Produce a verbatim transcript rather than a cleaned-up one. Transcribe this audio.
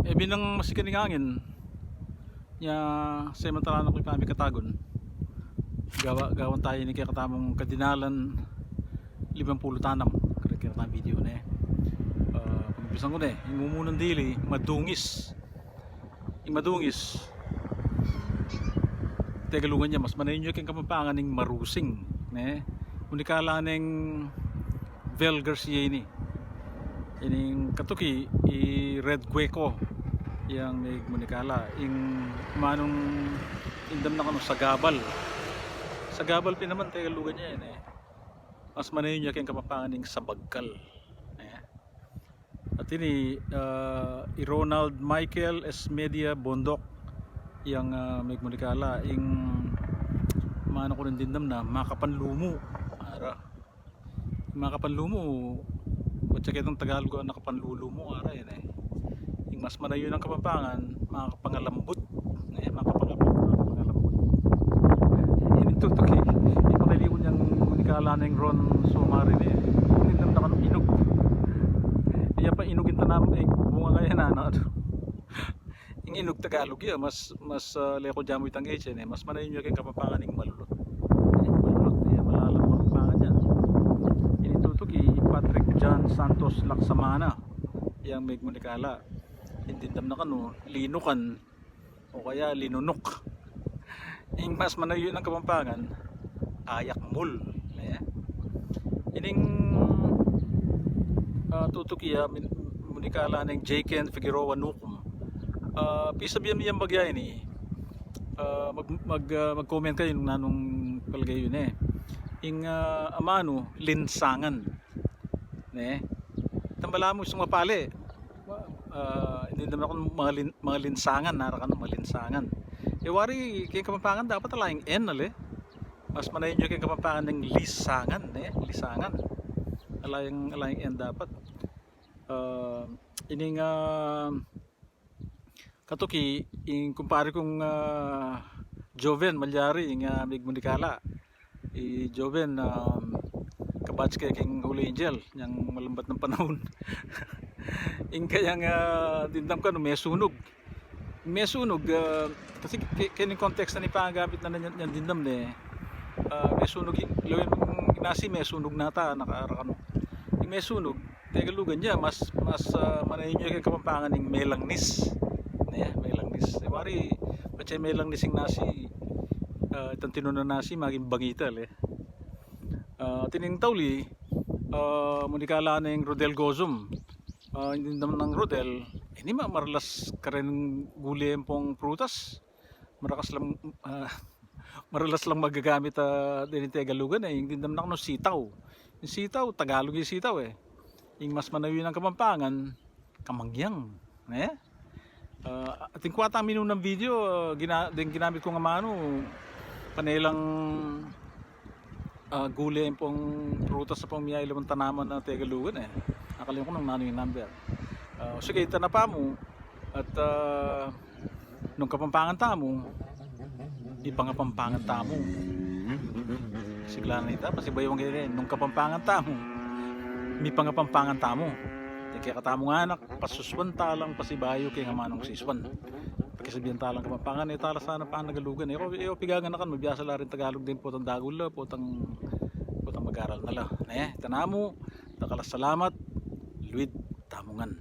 E, binang masikan ing angin. Nya, samantala na ku ipamikatagun. Gawa, gawan tayu ning kekatamung kadinalan limang pulu't anam. Kaya kekatamung video ne. Ah, pag-umpisan ku ne, ing mumunang dili, madungis. Ing madungis, Tegalugan ya, mas manayun ya keng Kapampangan ing marusing, ne? Munikala neng Vel Garcia ini. Ining katuki, i Red Gueco yang migmunikala. Ing manung indam na kanu, sagabal. Sagabal pin naman Tegalugan ya, ne? Mas manayun ya keng Kapampangan ing sabagkal, ne? At ini, ah, i Ronald Michael Esmedia Bondoc yang, ah, migmunikala, ing manu ku ning dimdam na makapanlumu. Ara. Makapanlumu, watsa ketang Tagalog a nakapanlulumu, ara, yan e. Ing mas manayun a Kapampangan, makapangalambut. E, makapangap-, makapangalambut. Ini tutuki, ini pakalikwan yang munikala neng Ron Sumari ne. Ini dimdam na kanu, inug. Iya pa inug ing tanam, e, bunga kaya na, no? Ing inug Tagalug ya, mas, mas, ah, leko jamu itang H, ne? Mas manayun ya keng Kapampangan ing malulut. E, malulut, iya, malalam Kapampangan ya. Ini tutuki, i Patrick John Santos Laksamana yang migmunikala. Ing dimdam na kanu, linukan, o kaya linunuk. Ing mas manayun a Kapampangan, ayakmul, ne? Ining, ah, tutuki ya, min-, munikala neng Jayken Figueroa Nukum. Ah, pisabian yang bagya ini, ah, mag, mag, ah, mag-comment kayu nung nanung palagay yu, ne? Ing, ah, amanu, linsangan. Ne? Tambala mu isung mapali. Ah, ini naman akong mga lin-, mga linsangan, nara kanu, mga linsangan. E, wari, keng Kapampangan dapat ala ing N, ale. Mas manayun ya keng Kapampangan ing lisangan, ne? Lisangan. Ala ing, ala ing N dapat. Ah, ini nga, ah, katuki, ing kumpare kung, ah, Joven Malyari, ing, ah, migmunikala. I Joven, um, kabatch ke keng Holy Angel, yang malambat nang panaun. Ing kayang, ah, dimdam kanu, mesunug. Mesunug, ah, kasi ke-, keni context na ning panggamit na nyan, nyan dimdam ne. Ah, mesunug, i-, lawen nasi mesunug na ta, nakaara kanu. Ing mesunug, Tegalugan ya, mas, mas, ah, manayun ya keng Kapampangan ing melangnis. Ne, melangnis. E, wari, patse melangnis ing nasi, ah, itang tinunan nasi, maging bangital, e. Ah, at ining tauli, ah, munikala neng Rodel Gozum. Ah, ing dimdam nang Rodel, ini ma-, maralas karen gule ampong prutas. Marakas lang, ah, maralas lang magagamit, ah, deni Tegalugan, e. Ing dimdam na kanu, sitaw. Ing sitaw, Tagalug ing sitaw, e. Ing mas manayun a Kapampangan, kamangyang, ne? Ah, atin ku atang minunang video, ah, gina-, deng ginamit kung amanu, panelang, ah, gule ampong prutas ampong miyayaliwang tanaman a Tegalugan, e. Akalimutan ku nung nanu ing number. Ah, sige, ita na pamu, at, ah, nung Kapampangan tamu, mipangapampangan tamu. Sigla na ita, pasibayu ing kaya, nung Kapampangan tamu, mipangapampangan tamu. Ing kekatamung anak, pasusuan ta lang pasibayu keng amanung sisuan. Pakisabian ta lang Kapampangan, e ta la sana panagalugan. E ku, e ku pigaganakan, mabiasa la ring Tagalug deng potang dagul la, potang, potang mag-aral na la. Ne, ita namu, dakal a salamat, luid tamu ngan.